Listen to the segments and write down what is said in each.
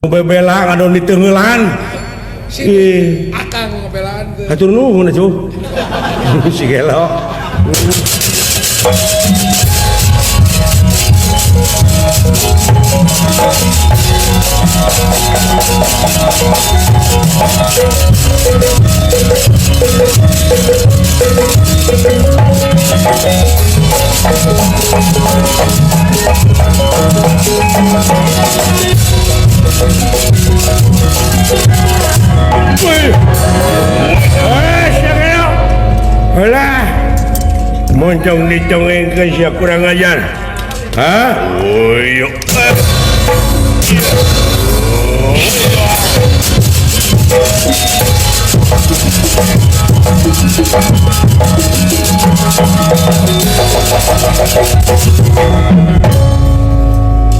Bebela anu ditengelan. Ih, akang ngebelaan teh. Hatur nuhun atuh. Si gelo. Alah, moncong dicongengkeun sia kurang ajar. Hah? Uyuk.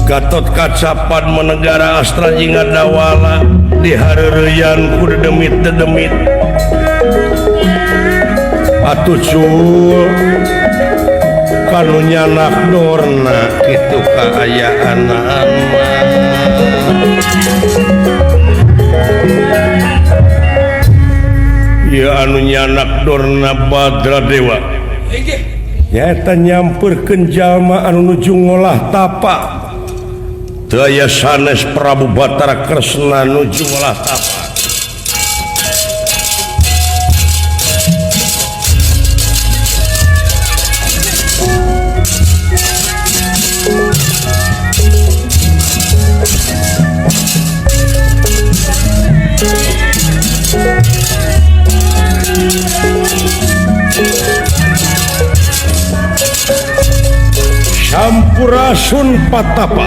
Gatot Kaca Padmanegara Astra Jingga Dawala dihareureyan ku dedemit-dedemit. Atuh cul kanu nyanak dorna kitu kaayaan mah. Ieu anu nyanak dorna Badra Dewa. Nyaeta nyamperkeun jalma anu nuju ngolah tapa. Teu aya sanes Prabu Batara Kresna nuju ngolah tapa. Sampurasun Patapa.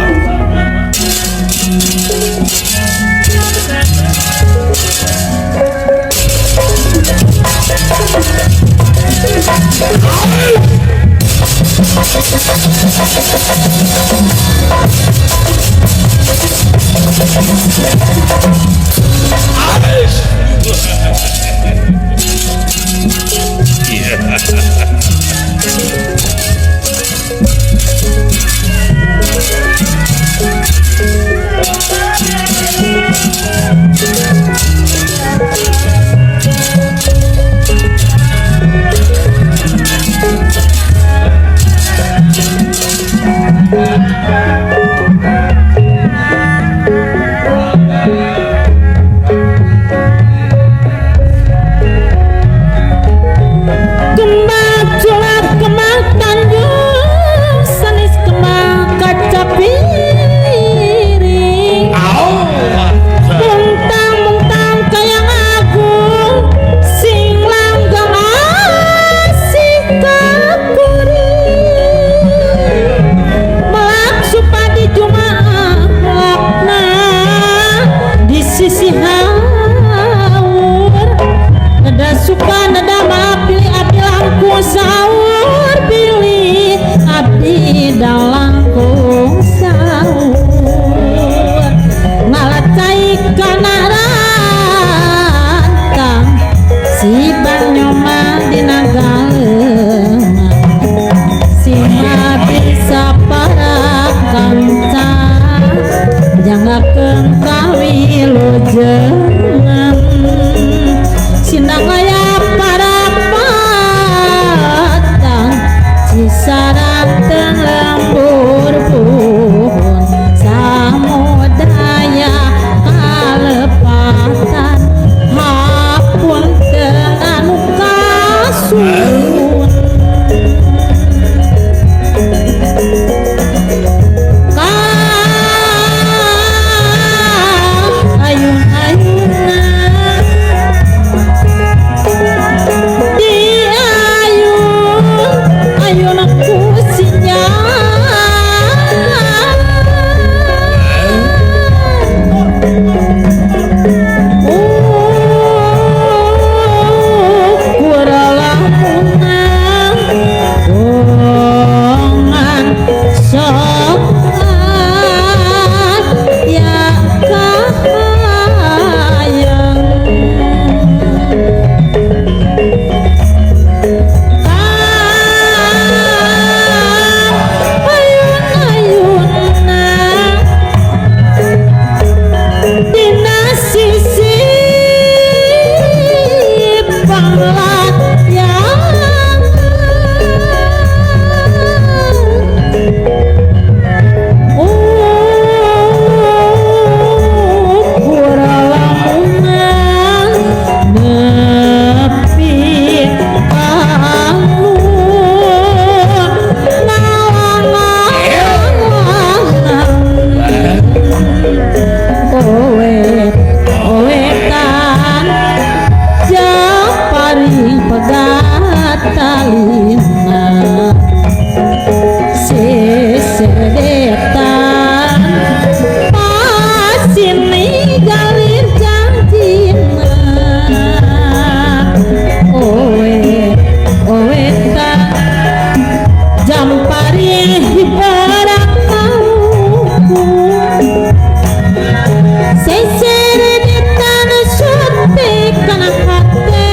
Sesereditan suntik kana hate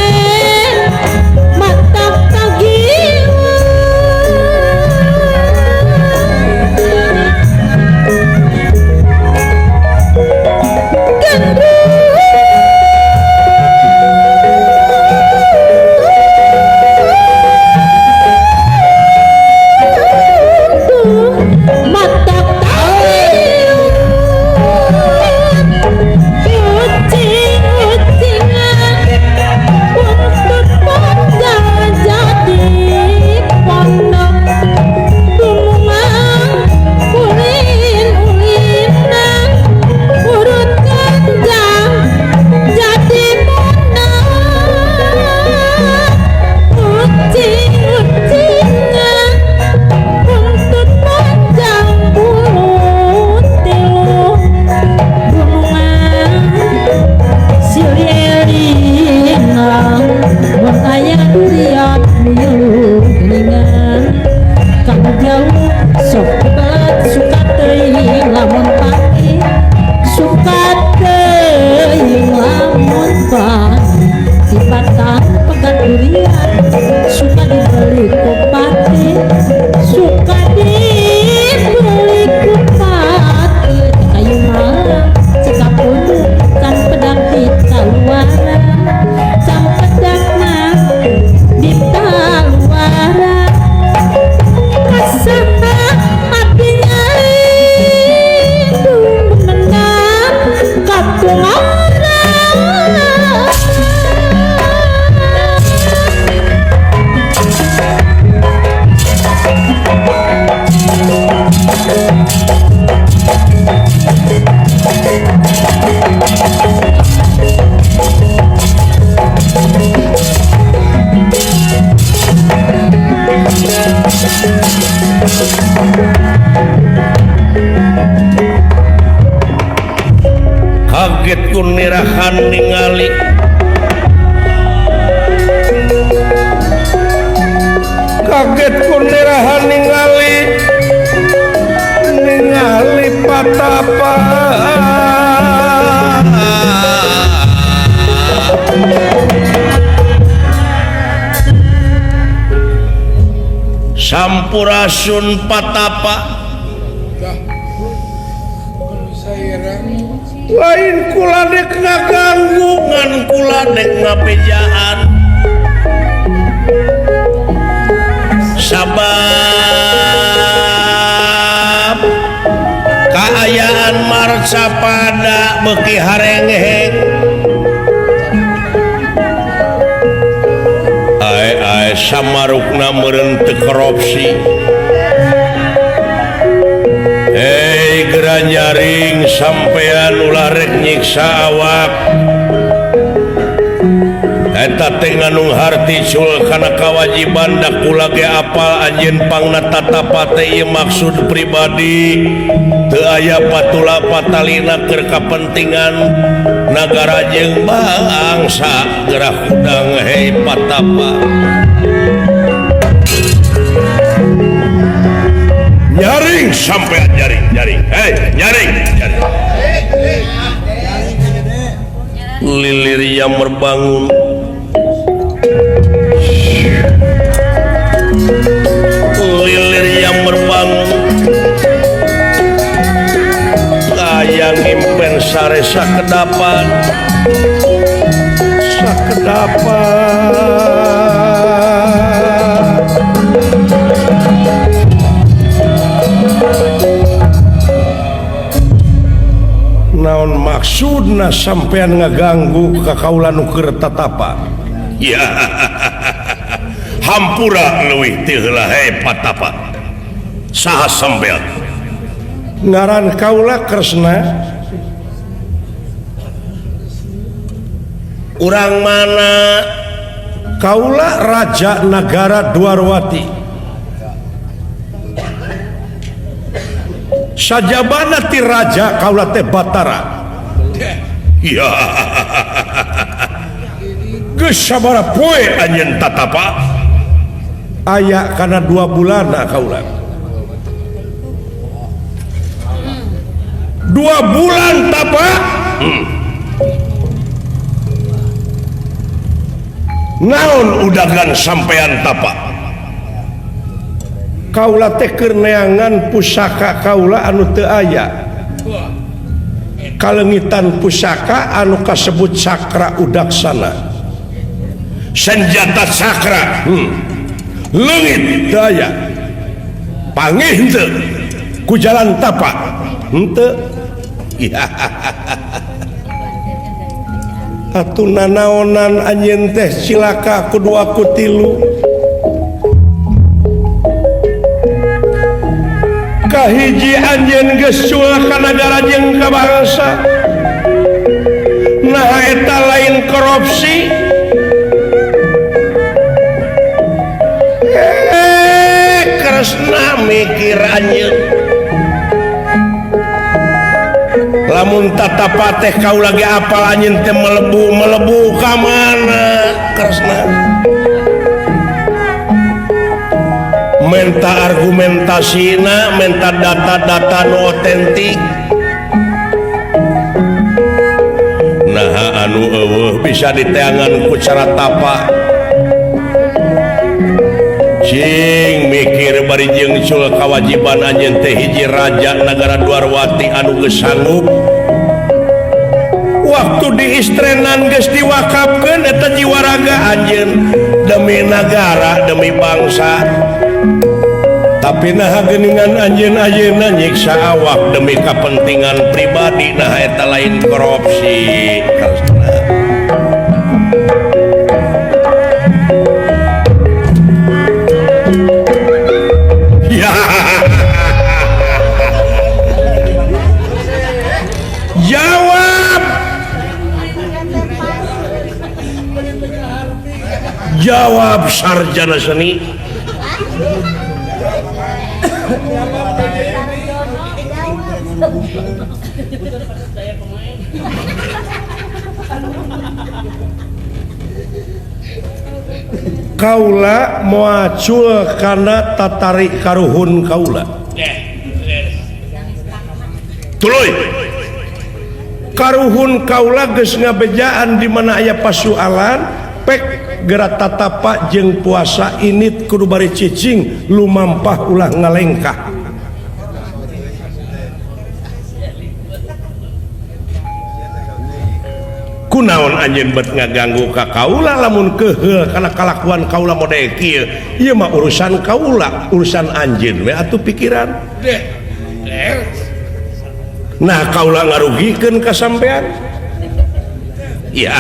mata kagiwa gendruh mata kagiwa ucing-ucingan untuk panjang jadi pondok dumungan ulin-ulinan urut kenjang jadi monang ucing-ucingan untuk panjang bulu tilu dumungan silielinang mun aya durian milu geuningan kang jauh sok belat suka teuing lamun pagi suka teuing lamun pagi tibatan pegat durian suka dibeli ku pati suka dibeli ku pati kayu malang cekap punduk campedak di kaluaran campedakna di kaluaran kasaha abdi nyalindung menang katungaran. Kaget kunirahan ningali kaget kunirahan ningali ningali patapa sampurasun patapa lain kula dek ngaganggu ngan kula dek ngapejaan sabab kaayaan marcapada beuki harengheng ae-ae samarukna meureun teu korupsi. Hei gera nyaring sampean ulah rek nyiksa awak eta teh nganung harti cul kana kawajiban da kula ge apal anjeun pangna tatapa teh ieu maksud pribadi teu aya patula patalina keur kapentingan nagara jeung bangsa gerah hudang hei patapa nyaring sampean nyaring nyaring hei nyaring nyaring lilir yang merbangun lilir yang merbangun layang impen sare sakedapan sakedapan naon maksudna sampean ngaganggu ka kaula nu keur tatapa ya hampura leuwih ti heula hei patapa saha sampean ngaran kaula Kresna urang mana kaula raja nagara Dwarwati sajabana ti raja kaula teh Batara ya geus sabaraha poe anjeun tatapa aya kana 2 bulan kaula 2 bulan tapa. Naon udagan sampean tapa? Kaula teh keur neangan pusaka kaula anu teu aya. Kalengitan pusaka anu kasebut Cakra Udaksana. Senjata cakra. Leungit teu aya. Pangih henteu ku jalan tapa. Henteu. Atuh nanaonan anjeun teh cilaka ku 2 ku 3. Kahiji anjeun geus cul ka nagara jeung ka bangsa. Nah eta lain korupsi. Kresna mikir anjeun. Lamun tatapa teh kaula ge apal anjeun teh melebu-melebu ka mana Kresna. Menta argumentasina, menta data-data nu otentik. Nah anu eueuh bisa diteangan ku cara tapa. Cing mikir bari jeung cul kawajiban anjeun teh hiji raja nagara Dwarwati anu geus sanggup. Waktu diistrenan geus diwakafkeun eta jiwa raga anjeun demi nagara, demi bangsa. Tapi naha geuningan anjeun ayeuna nyiksa awak demi kepentingan pribadi, nah eta lain korupsi. Kresna. Ya. Jawab. Jawab sarjana seni. Kaula moacul kana tatarik karuhun kaula. Tuluy. Karuhun kaula geus ngabejaan di mana aya pasualan pek geura tatapa jeung puasa init kudu bari cicing lumampah ulah ngalengkah. Kunaon anjeun bet ngaganggu ka kaula lamun keuheul kana kalakuan kaula model kieu. Ieu mah urusan kaula, urusan anjeun we atuh pikiran. Nah kaula ngarugikeun ka sampean. Ya.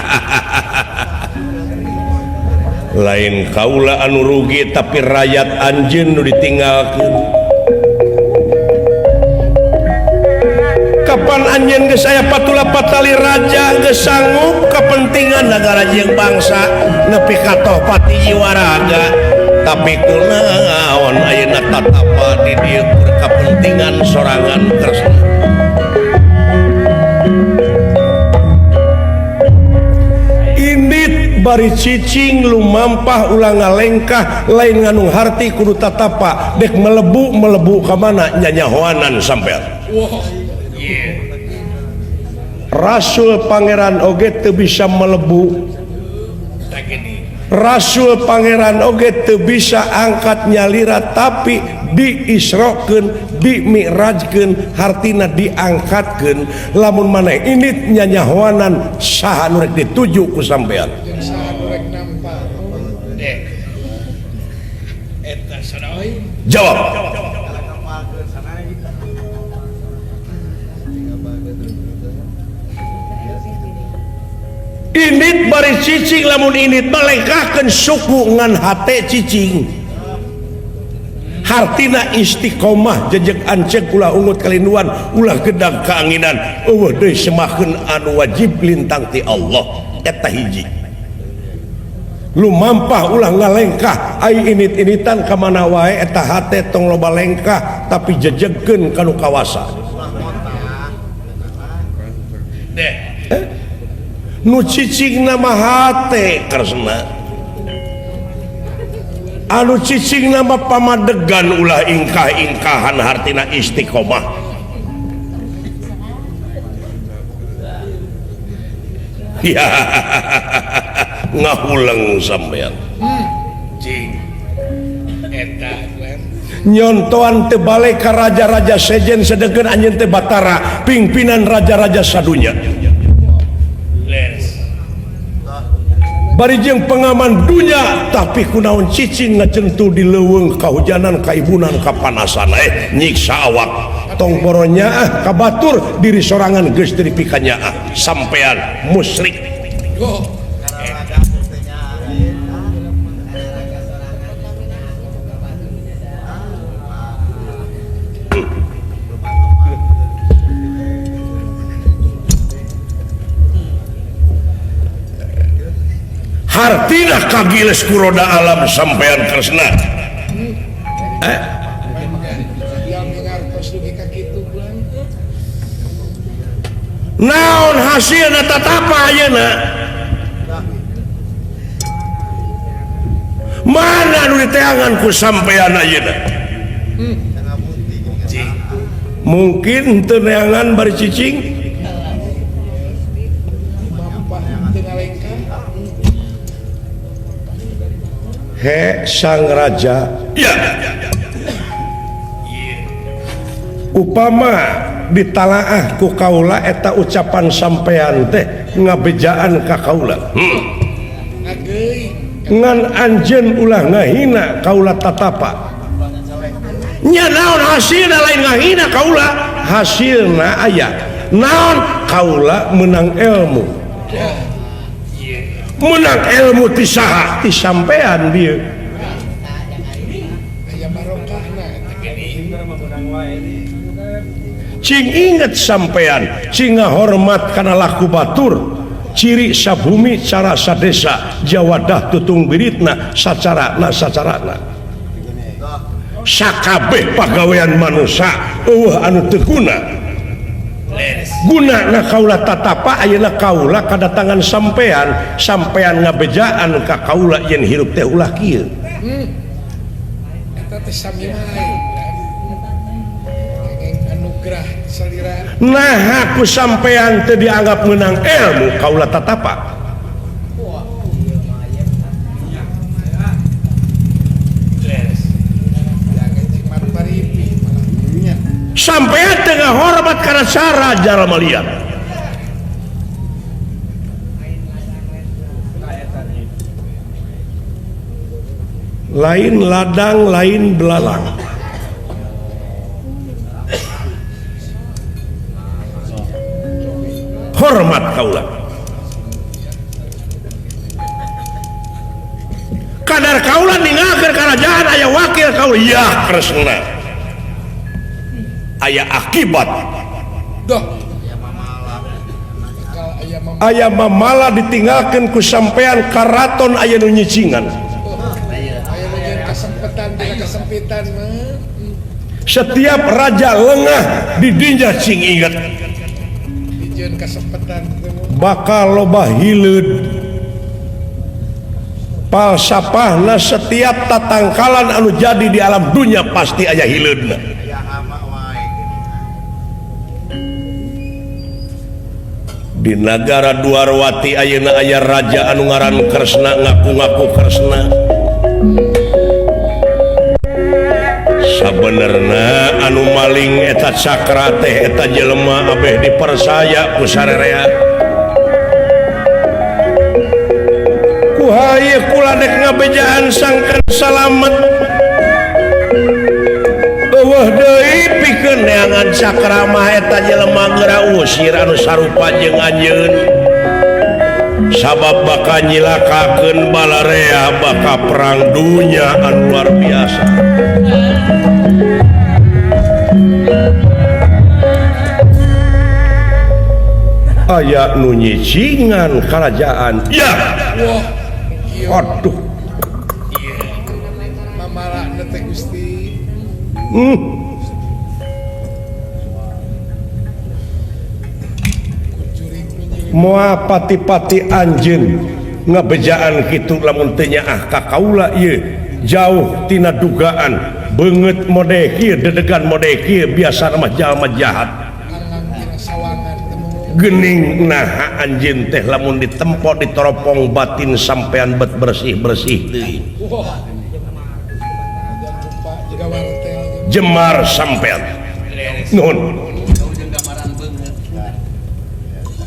Lain kaula anu rugi tapi rakyat anjeun nu ditinggalkeun. Kapan anjeun geus aya patula patali raja geus sanggup kepentingan nagara jeung bangsa nepi ka toh pati jiwa raga, tapi kunaon ayeuna tatapa di dieu keur kapentingan sorangan Kresna. Indit bari cicing lumampah ulah ngalengkah lain nganung harti kudu tatapa dek melebu-melebu ka mana nyanyahoanan sampean. Rasul Pangeran oge teu bisa melebu. Rasul Pangeran oge teu bisa angkat nyalira tapi diisrokeun, dimi'rajkeun, hartina diangkatkeun. Lamun maneh indit nyanyahoanan saha nu rek dituju ku sampean. Jawab. Indit bari cicing lamun indit malengkahkeun suku ngan hate cicing. Hartina istiqomah jejeg anceg ulah ungut kalinduan ulah gedang kaanginan eueuh deui semakeun anu wajib lintang ti Allah eta hiji. Lumampah ulah ngalengkah ai init-initan ka mana wae eta hate tong loba lengkah tapi jejegkeun ka nu kawasa. Nu cicing nama hate Kresna, anu cicing nama pamadegan ulah ingkah-ingkahan hartina istiqomah. Ya ngahuleng sampean. Cing. Eta nyontoan teu balik ka raja-raja sejen sedengkeun anjeun teh Batara pimpinan raja-raja sadunya. Bari jeung pengaman dunya tapi kunaon cicing ngacentu di leuweung kahujanan kaibunan kapanasan nyiksa awak tong poronya ah kabatur diri sorangan geus dipikanya ah sampean musyrik. Hartina kagiles kuroda alam sampean Kresna. Naon hasilna tatapa ayeuna? Mana nu diteangan ku sampean ayeuna? Mungkin teu neangan bari cicing. He sang raja ya. Upama ditalaah ku kaula eta ucapan sampean teh ngabejaan ka kaula. Ngan anjeun ulah ngahina kaula tatapa. Nya naon hasilna lain ngahina kaula, hasilna aya. Naon kaula menang ilmu. Menang ilmu ti saha? Ti sampean dieu. Cing inget sampean, cing ngahormat kana laku batur, ciri sabumi cara sadesa, jawadah tutung biritna sacarana sacarana. Sakabeh pagawean manusa eueuh anu teu guna. Guna na kaula tatapa ayeuna kaula kadatangan sampean, sampean ngabejaan ka kaula yen hirup teh ulah kieu. Eta teh sami wae. Anugerah salira. Nah aku sampean teu dianggap menang ilmu kaula tatapa. Sampean tengah hormat karena cara jalma liar. Lain ladang, lain belalang. Hormat kaula. Kadar kaula ninggalkeun kerajaan aya wakil kaula ya Kresna. Aya akibat. Aya mamala ditinggalkeun ku sampean karaton aya nu nyicingan. Setiap raja lengah didinya cing inget. Bakal loba hileud. Palsapahna setiap tatangkalan anu jadi di alam dunia pasti aya hileudna. Di nagara Dwarwati ayeuna aya raja anu ngaran Kresna ngaku-ngaku Kresna. Sabenerna anu maling eta cakra teh eta jelema abeh dipersaya ku sarerea. Ku haye kula dek ngabejaan sangkan salamet. Eueuh deui pikeun neangan cakra mah eta jelema geura usir anu sarupa jeung anjeun. Sabab bakal nyilakakeun balarea bakal perang dunya anu luar biasa. Aya nu nyicingan karajaan. Ya. Aduh. Mamalakna teh Gusti. Moal pati-pati anjeun ngabejaan kitu lamun teu nyaah ka kaula ieu jauh tina dugaan beungeut mode kieu dedegan mode kieu biasa mah jalma jahat. Gening naha anjeun teh lamun ditempo ditoropong batin sampean bet bersih-bersih deui. Jemar sampean. Nuhun.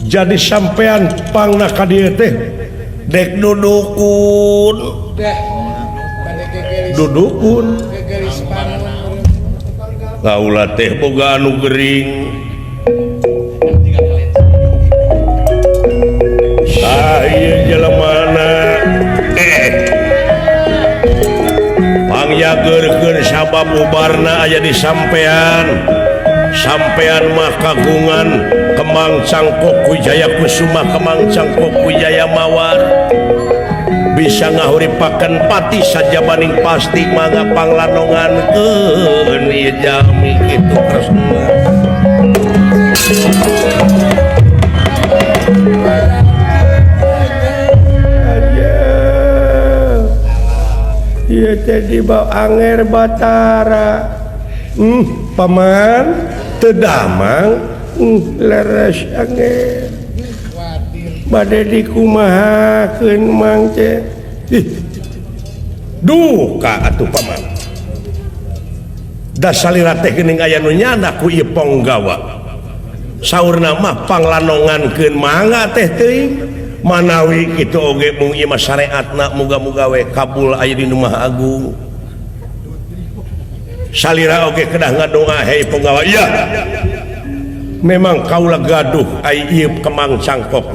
Jadi sampean pangna ka dieu teh dek dudukun. Dudukun. Kaula teh boga anu gering. Ah ieu jelemana. Pangyageurkeun sabab ubarna aya di sampean. Sampean mah kagungan Kemang Cangkok Wijaya Kusuma, Kemang Cangkok Wijaya Mawar. Bisa ngahuripakeun pati sajabaning pasti mangga panglanongankeun ieu jalmi kitu Kresna. Ieu teh dibawa Anger Batara. Paman teu damang leres anger. Bade dikumahakeun mang teh. Duka atuh paman. Da salira teh geuning aya nu nyana ku ieu ponggawa. Saurna mah panglanongankeun mangga teh teuing. Manawi kitu oge mung ieu mah syariatna muga-muga we kabul aya di nu Maha Agung. Salira oge kedah ngadoa hei ponggawa. Iya. Memang kaula gaduh ai ieu Kemang Cangkok.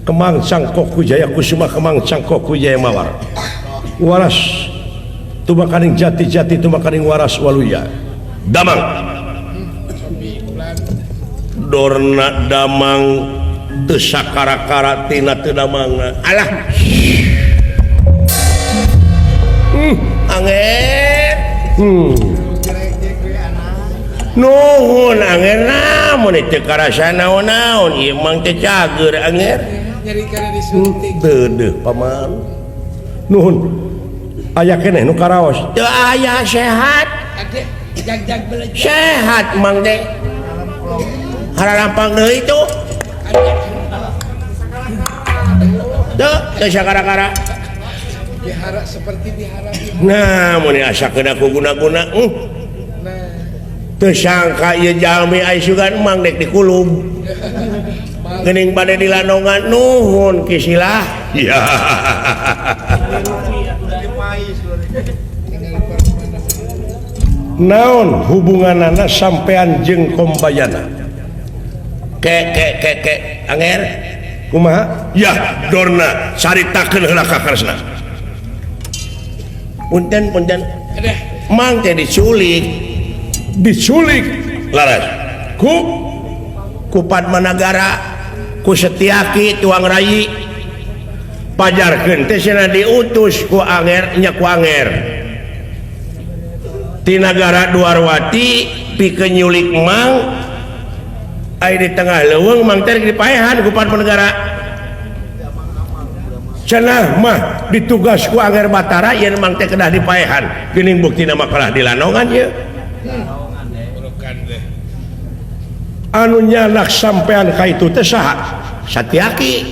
Kemang Cangkok Wijaya Kusuma, Kemang Cangkok Wijaya Mawar. Waras tumakaning jati-jati tumakaning waras waluya. Damang. Dorna damang teu sakara-kara tina teu damangna. Alah. Anger. Nuhun anger namun teu karasa naon-naon ieu mang teh cager anger. Nyeri kana disuntik. Deudeuh paman. Nuhun. Aya keneh nu karaos. Teu aya sehat. Jag-jag belejar. Sehat mang teh. Hararampang deui tuh. Teu teu sakara-kara. Bihara seperti bihara. Nah, mun asa keuna ku guna-guna. Teu sangka ieu jalmi ai sugan mang dek dikulub. Geuning bade dilanongan nuhun Ki Silah. Ya. Naon hubunganana sampean jeung Kombayana? Ke ke ke ke anger kumaha? Ya, Dorna caritakeun heula ka Kresna. Punten punten. Mang teh diculik. Diculik laras ku ku Padmanagara ku Setiaki tuang rayi pajarkeun teh cenah diutus ku anger nya ku anger ti nagara Dwarwati pikeun nyulik mang ai di tengah leuweung mang teh dipaehan ku Padmanagara cenah mah ditugas ku Anger Batara yen mang teh kedah dipaehan geuning buktina mah kalah dilanongan ieu. Anu nyanak sampean ka itu teh saha? Satyaki.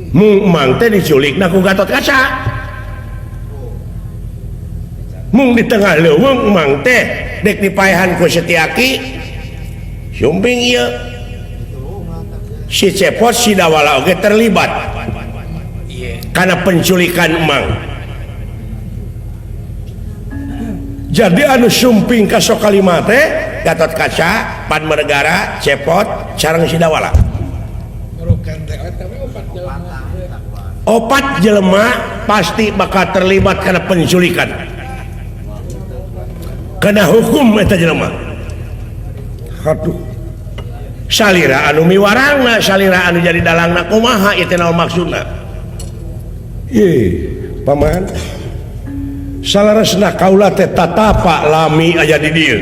Mung mang teh diculikna ku Gatotkaca. Mung di tengah leuweung mang teh dek dipaehan ku Satyaki. Sumping ieu. Si Cepot si Dawala oge terlibat karena penculikan mang. Jadi anu sumping ka Sokalima teh Gatotkaca, Padmanegara, Cepot, sareng si Dawala. Opat jelema pasti bakal terlibat karena penculikan. Kena hukum eta jelema. Aduh. Salira anu miwarangna, salira anu jadi dalangna kumaha ieu teh naon maksudna? Ih, paman. Salaresna kaula teh tatapa lami aya di dieu.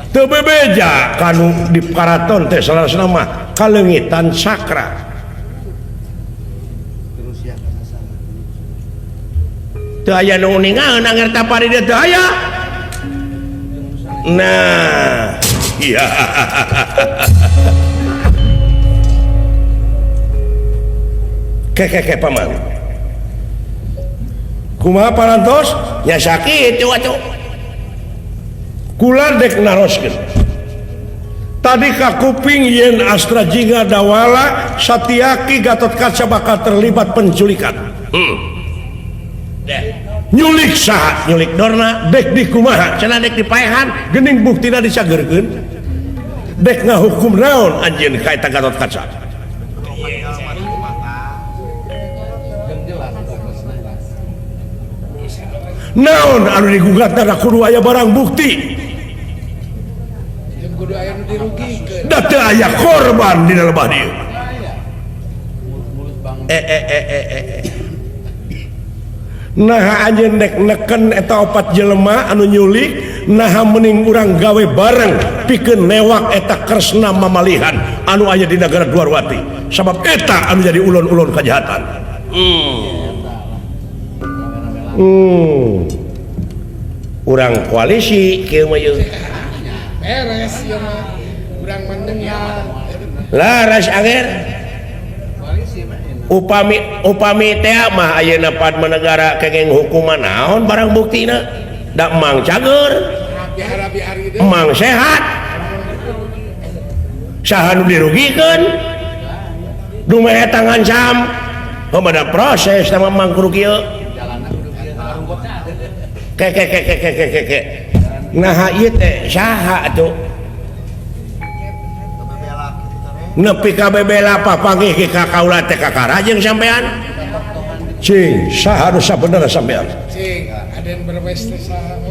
Teu bebeja kanu di karaton teh salaresna mah kaleungitan sakra. Teu aya nu uningaeun anger tapa di dieu teu aya. Nah iya keke paman kumaha parantos nya sakitu atuh kula dek naroskeun tadi ka kuping yen Astra Jingga Dawala Satyaki Gatotkaca bakal terlibat penculikan. Nyulik saha nyulik Dorna dek dikumaha cenah dek dipaehan geuning buktina dicageurkeun dek ngahukum naon anjeun ka eta Gatotkaca. Naon anu digugat da kudu aya barang bukti kudu aya nu dirugikeun da teu aya korban dina lebah dieu. Naha anjeun dek neken eta opat jelema anu nyulik naha mending urang gawe bareng pikeun newak eta Kresna mamalihan anu aya di negara Dwarwati sabab eta anu jadi ulon-ulon kajahatan. Urang koalisi kieu mah ieu. Beres ieu mah. Urang mendengar. Laras anger. Upami upami teh mah ayeuna Padmanegara kenging hukuman naon barang buktina? Da emang cager. Emang sehat. Saha nu dirugikeun? Dumeh eta ngancam. Kumaha proses sama mang kudu kieu. Ke ke ke ke ke ke ke. Nah ieu teh saha atuh? Nepi ka bebela papanggih ka kaula teh kakara jeung sampean. Cing, saha nu sabenerna sampean? Cing, aden berwes teh saha?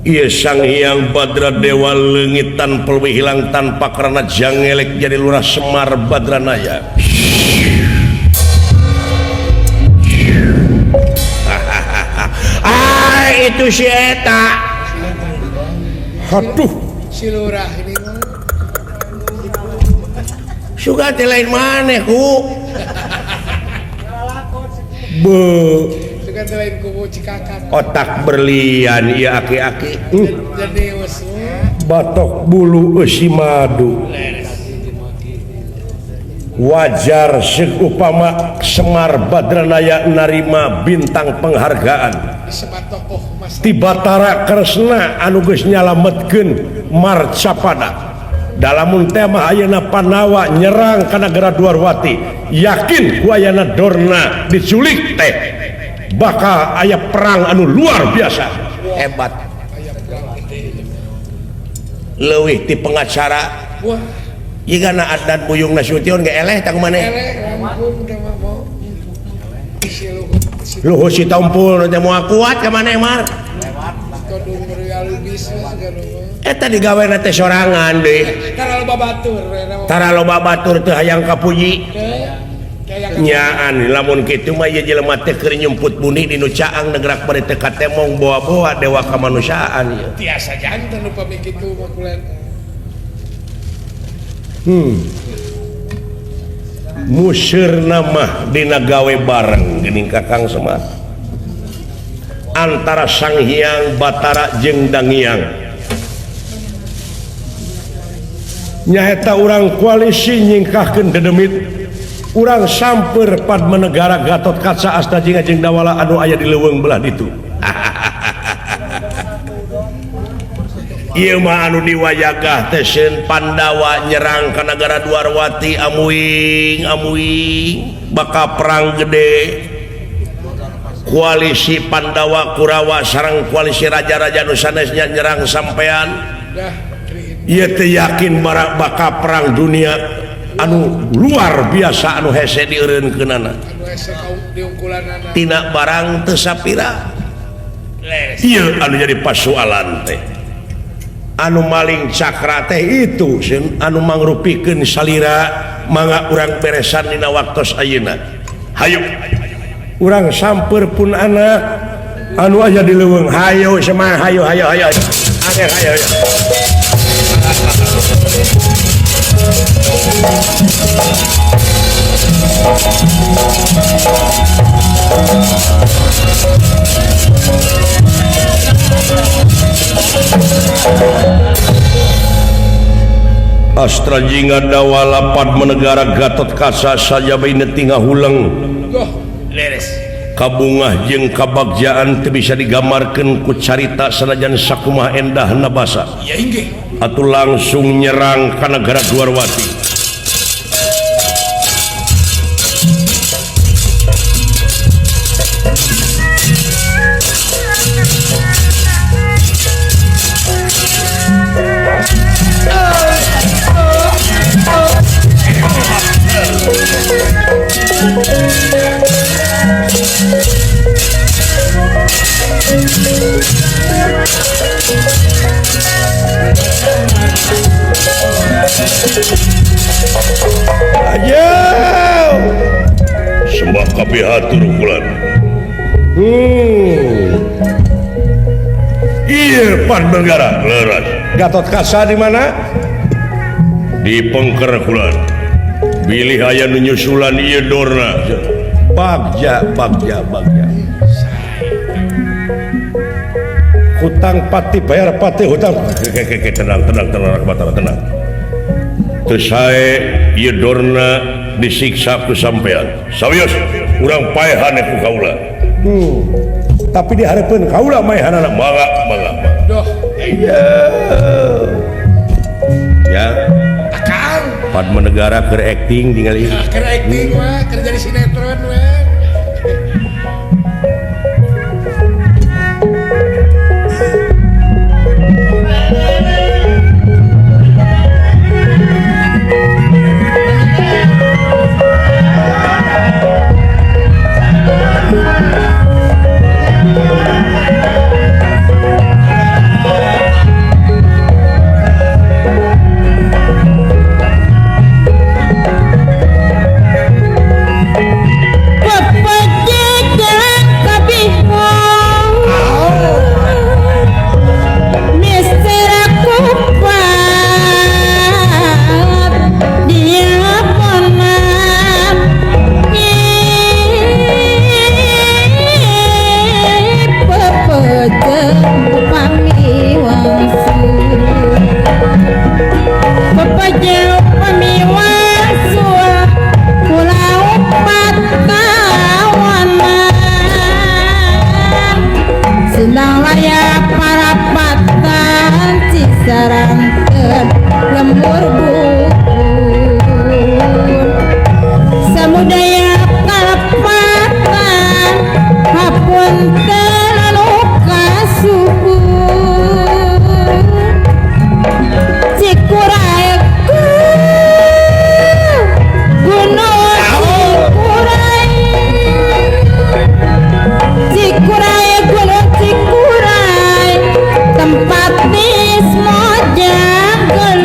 Ieu Sang Hyang Badra Dewa leungit tanpa leuwih hilang tanpa karena jangelek jadi Lurah Semar Badranaya. Ah, itu si eta. Aduh, si lurah ini mah. Suga teh lain maneh ku. Be. Suga teh lain kubu Cikakak. Otak berlian ieu aki-aki. Jadi Batok bulu eusi madu. Wajar seupama Semar Badranaya narima bintang penghargaan. Ti Batara Kresna anu geus nyalametkeun Marcapada. Dalamun teh mah ayeuna Pandawa nyerang ka nagara Dwarwati, yakin ku ayana Dorna diculik teh bakal aya perang anu luar biasa hebat. Leuwih ti pengacara. Jigana Adnan Buyung Nasution ge eleh tah kumaneh. Luhur si tompul teh moal kuat ka maneh mar. Eta digawena teh sorangan deui. Tara loba batur. Tara loba batur teu hayang kapuji. Nyaan lamun kitu mah ieu jelema teh keur nyumput buni di nu caang negerak bari teu katemong boa-boa dewa kamanusiaan ieu. Tiasa janten upami kitu mah kulen. Museurna mah dina gawe bareng geuning Kakang Semar. Antara Sang Hyang Batara jeung Dangiang. Nyaeta urang koalisi nyingkahkeun dedemit. Urang samper Padmanegara Gatotkaca Asta Jingga jeung Dawala anu aya di leuweung belah ditu. Ieu mah anu diwayagah teh seun Pandawa nyerang ka nagara Dwarwati amuing amuing bakal perang gede. Koalisi Pandawa Kurawa sareng koalisi raja-raja nu sanesnya nyerang sampean. Ieu teh yakin bakal perang dunia anu luar biasa anu hese dieureunkeunana. Tina barang teu sapira. Ieu anu jadi pasualan teh. Anu maling cakra teh itu seun anu mangrupikeun salira mangga urang beresan dina waktos ayeuna. Hayu urang samper pun anak anu aya di leuweung. Hayu semah hayu hayu hayu. Hayu hayu. Hayu. Astra Jingga Dawala Padmanegara Gatot Kaca sajabina tinggal huleng. Leres. Kabungah jeung kabagjaan teu bisa digambarkeun ku carita sanajan sakumaha endahna basa. Ya inggih. Atuh langsung nyerang ka negara Dwarwati. Ayo. Sembah kabeh hatur ukulan. Ieu Padmanegara leres. Gatot Kaca di mana? Di Pengker kulan. Bilih aya nu nyusulan ieu Dorna. Bagja bagja bagja. Hutang pati bayar pati hutang. Tenang tenang tenang Batara tenang. Teu sae ieu Dorna disiksa ku sampean. Sawios urang paehan ku kaula. Tapi dihareupeun kaula maehanana mangga mangga. Doh. Iya. Ya. Akang. Padmanegara keur acting tingali. Keur acting mah keur jadi sinetron we. Tempat Bismo Jago.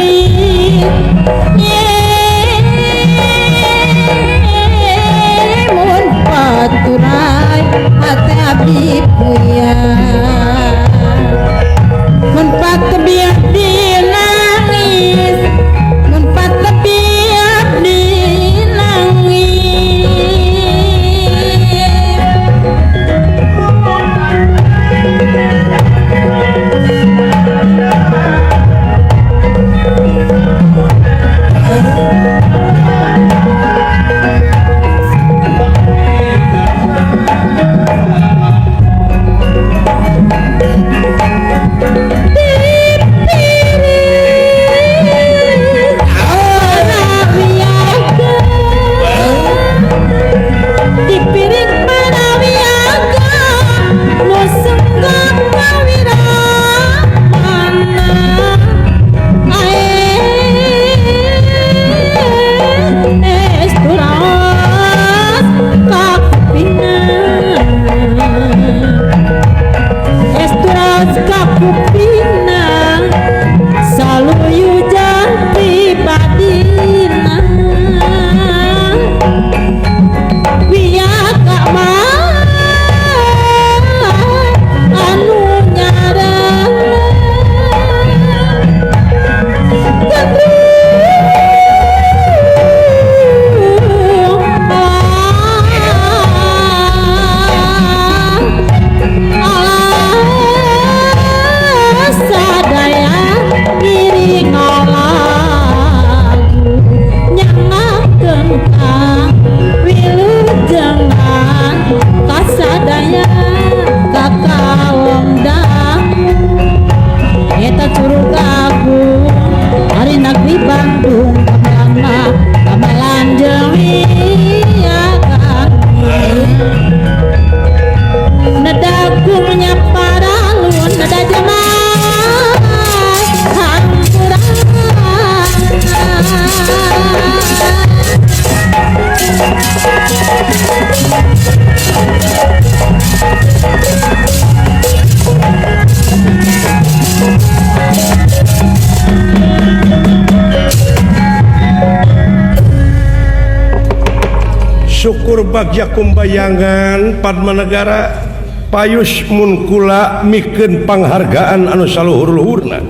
Syukur bagja kumbayangan Padmanegara payus mun kula mikeun panghargaan anu saluhur-luhurna.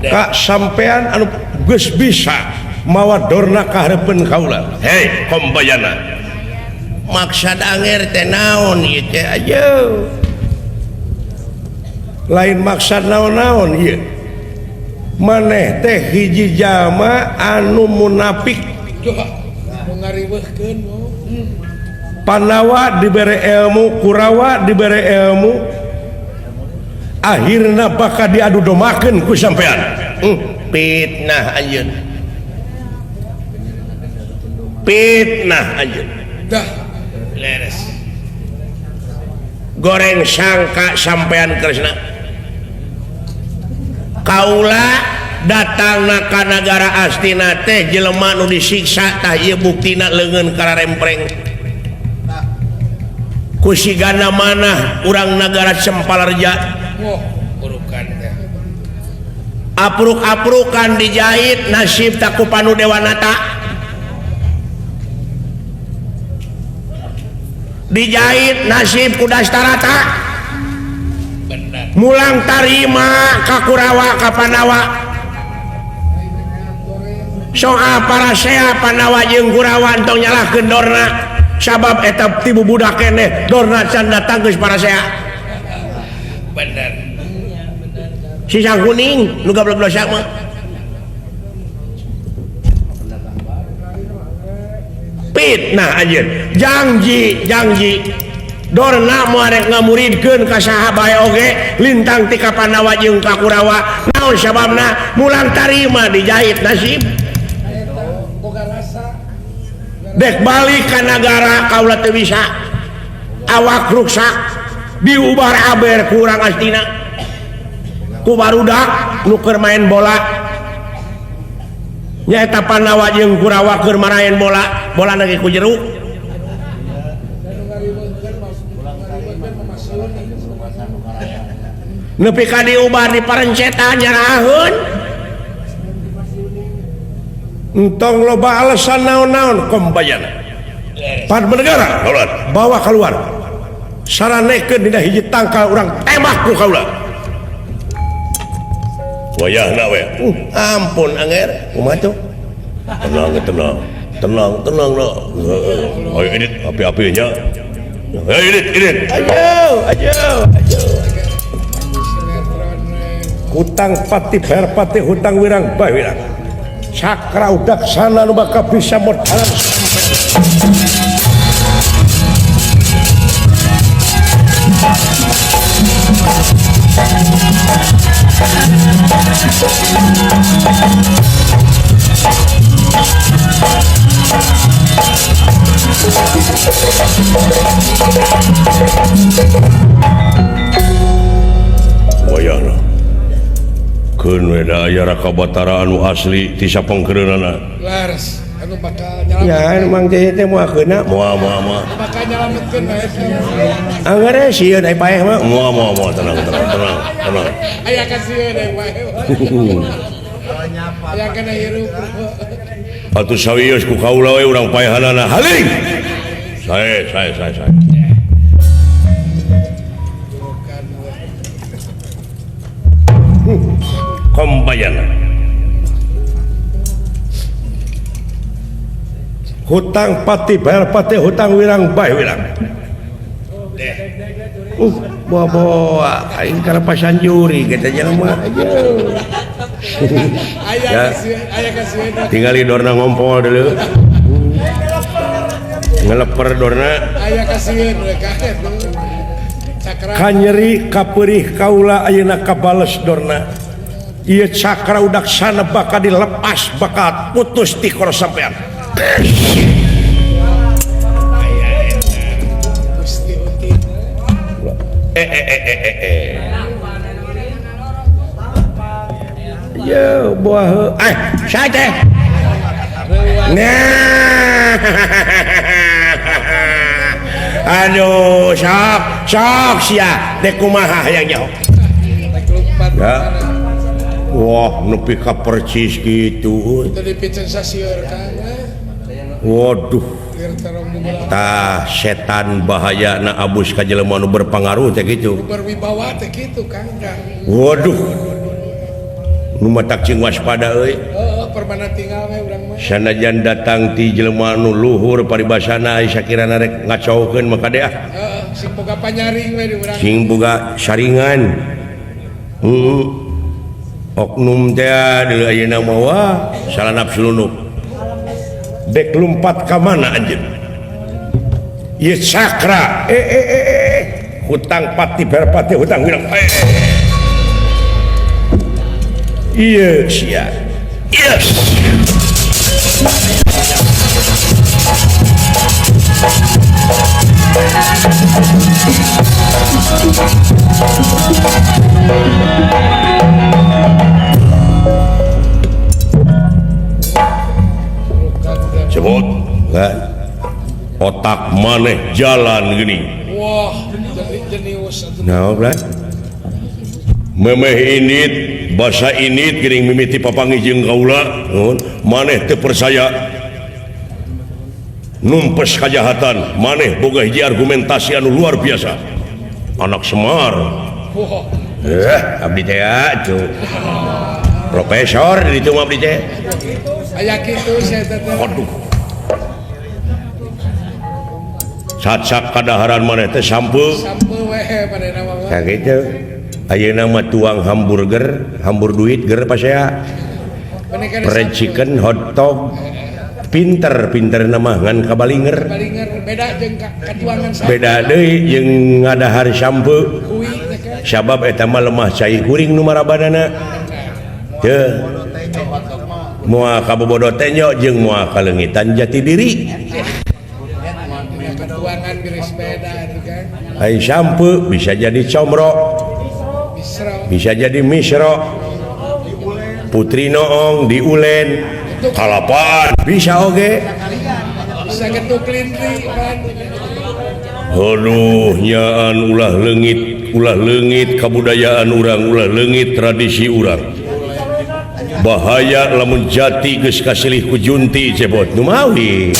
Ka sampean anu geus bisa mawa Dorna ka hareupeun kaula. Hei Kombayana. Maksad anger teh naon ieu teh ayo. Lain maksad naon-naon ieu. Maneh teh hiji jalma anu munafik. Pandawa dibere ilmu, Kurawa dibere ilmu, akhirna bakal diadu domakeun ku sampean. Fitnah anjeun. Fitnah anjeun. Dah leres. Goreng sangka sampean Kresna. Kaula datangna ka nagara Astina teh jelema nu disiksa tah ieu buktina leungeun kararempreng. Kusigana manah urang nagara Cempalarja. Wah, urukan teh. Apruk-aprukan dijahit nasib tak ku Panu Dewanata. Dijahit nasib ku Dastarata. Benar. Mulang tarima ka Kurawa ka Pandawa. Soal parasea Pandawa jeung Kurawa entong nyalahkeun Dorna. Sabab eta tibu budak keneh Dorna can datang geus parasea. Bener. Sisang kuning nu gablek dosa mah. Fitnah anjeun. Janji janji Dorna moal rek ngamuridkeun ka saha bae oge lintang ti ka Pandawa jeung ka Kurawa. Naon sababna? Mulang tarima dijahit nasib. Dek balik ka nagara kaula teu bisa. Awak ruksak diubar aber ku urang Astina. Ku barudak nu keur main bola. Nyaeta Pandawa jeung Kurawa keur maraen bola, bolana ge ku jeruk. Nepi ka diubar di parencetan nyaraheun. Entong loba alasan naon-naon Kombayana. Padmanegara bawa keluar. Saranekeun dina hiji tangkal urang tembak ku kaula. Wayahna we. Ampun anger, kumaha tuh? Tenang, tenang. Tenang, tenang lah. Ayo edit api-apinya. Ayo edit, edit. Ayo, ayo, ayo. Hutang pati bayar pati hutang wirang bay wirang. Cakra udaksana nu bakal bisa modalan wayahna. Keun we da aya Raka Batara anu asli ti sapengkeureunana. Leres, anu bakal nyalametkeun. Ya, emang teh teh moal keuna. Moal moal moal. Bakal nyalametkeun we. Angger sieun ai paeh mah. Moal moal moal tenang tenang tenang tenang. Aya ka sieun ai paeh. Aya kana hirup. Atuh sawios ku kaula we urang paehanana haling. Sae sae sae sae. Kombayana. Hutang pati bayar pati hutang wirang bay wirang. Bawa aing kalepasan juri kita jelema aja. Ya. Tinggali Dorna ngompol dulu. Ngeleper Dorna. Aya kasieun we ka. Kanyeri kapeurih kaula ayeuna kabales Dorna. Ieu cakra udaksana bakal dilepas bakal putus ti kor sampean. Yo buah saya teh. Nah. Aduh, sok sok sia dek kumaha hayang nyaho. Ya. Wah, nepi ka percis gitu. Teu dipicen sasieur kan. Waduh. Tah setan bahaya na abus ka jelema nu berpengaruh teh kitu. Berwibawa teh kitu Kang. Waduh. Nu matak cing waspada euy. Heeh, permana tinggal we urang mah. Sanajan datang ti jelema nu luhur paribasana ai sakirana rek ngacaukeun mah kade ah. Heeh, sing boga panyaring we di urang. Sing boga saringan. Heeh. Oknum teh deuleu ayeuna mah wah salah nafsu lunuk. Dek lumpat ka mana anjeun? Ieu Cakra hutang pati berpati hutang wirang ieu sia yes. Sebut kan otak maneh jalan gini. Wah, jenius atuh. Nah, memeh init, basa init geuning mimiti papanggih jeung kaula, maneh teu percaya numpes kajahatan, maneh boga hiji argumentasi anu luar biasa. Anak Semar. Wah. Abdi teh atuh. Profesor di ditu mah abdi teh. Aya kitu saya teh. Aduh. Cacak kadaharan maneh teh sampeu. Sampeu we manehna mah. Tah kitu. Ayeuna mah tuang hamburger, hambur duit ger pasea. Fried chicken, hot dog. Pinter-pinterna mah ngan kabalinger. Kabalinger beda jeung katuangan sampeu. Beda deui jeung ngadahar sampeu. Sabab eta mah lemah cai kuring nu marabanana. Teu. Moal kabobodo tenyo jeung moal kaleungitan jati diri. Ai sampeu bisa jadi comro, bisa jadi misro, putri noong diulen, kalapaan bisa oge. Bisa getuk lindri kan. Aduh nyaan ulah leungit kabudayaan urang, ulah leungit tradisi urang. Bahaya lamun jati geus kasilih ku junti cebot nu mawi.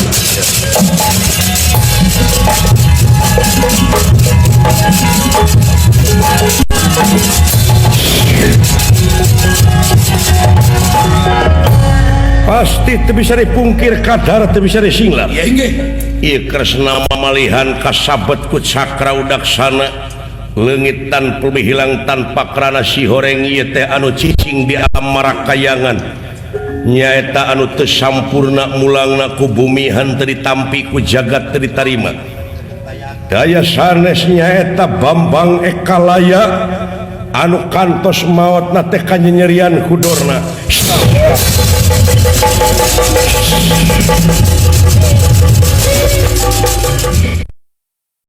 Pasti teu bisa dipungkir kadar teu bisa disinglap. Ieu Kresna mamalihan kasabet ku Cakra Udaksana leungit tanpa hilang tanpa krana si horeng ieu teh anu cicing di alam marakayangan nyaeta anu teu sampurna mulangna ku bumi henteu ditampi ku jagat teu ditarima. Daya sanes nyaeta Bambang Ekalaya anu kantos maotna teh kanyanyerian ku Dorna.